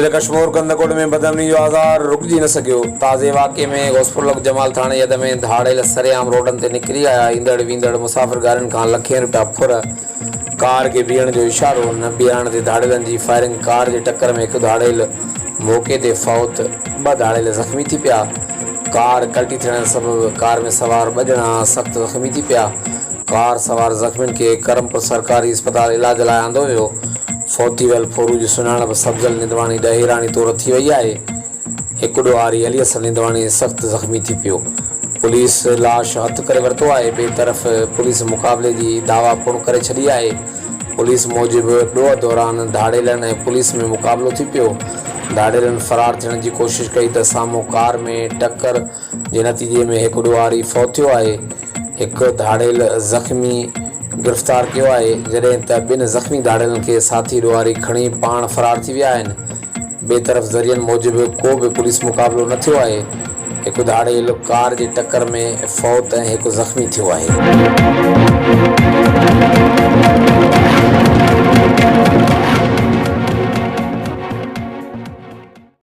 ضلعي ڪشمور ڪنڌڪوٽ ۾ بدامني جو آزار رڪجي نه سگهيو، تازي واقعي ۾ غوثپور لڳ جمال ٿاڻي حد ۾ ڌاڙيل سرعام روڊن تي نڪري آيا، ايندڙ ويندڙ مسافر گاڏين کان لکين رپيا ڦر، ڪار کي بيهڻ جو اشارو نه بيهارڻ تي ڌاڙيلن جي فائرنگ، ڪار جي ٽڪر ۾ هڪ ڌاڙيل موقعي تي فوت، ٻه ڌاڙيل زخمي ٿي پيا، ڪار ڪلٽي ٿيڻ سبب ڪار ۾ سوار ٻه ڄڻا سخت زخمي ٿي پيا، ڪار سوار زخمين کي ڪرمپور سرڪاري اسپتال علاج لاء آندو ويو، فوت ٿي ويل ڦورو جي سڃاڻپ سبزل نندواڻي ڏهيراڻي طور ٿي وئي آهي، هڪ ڏوهاري علي حسن نندواڻي سخت زخمي ٿي پيو، پوليس لاش هٿ ڪري ورتو آهي، ٻئي طرف پوليس مقابلي جي دعويٰ پڻ ڪري ڇڏي آهي، پوليس موجب ڏوهه دوران ڌاڙيلن ۽ پوليس ۾ مقابلو ٿي پيو، ڌاڙيلن فرار ٿيڻ جي ڪوشش ڪئي ته سامهون ڪار ۾ ٽڪر جي نتيجي ۾ هڪ ڏوهاري فوت ٿيو آهي، هڪ ڌاڙيل زخمي گرفتار ڪيو آهي، جڏهن ته ٻن زخمي ڌاڙيلن کي ساٿي ڏوهاري کڻي پاڻ فرار ٿي ويا آهن. ٻئي طرف ذريعن موجب ڪو به پوليس مقابلو نه ٿيو آهي، هڪ ڌاڙيل ڪار جي ٽڪر ۾ فوت ۽ هڪ زخمي ٿيو آهي.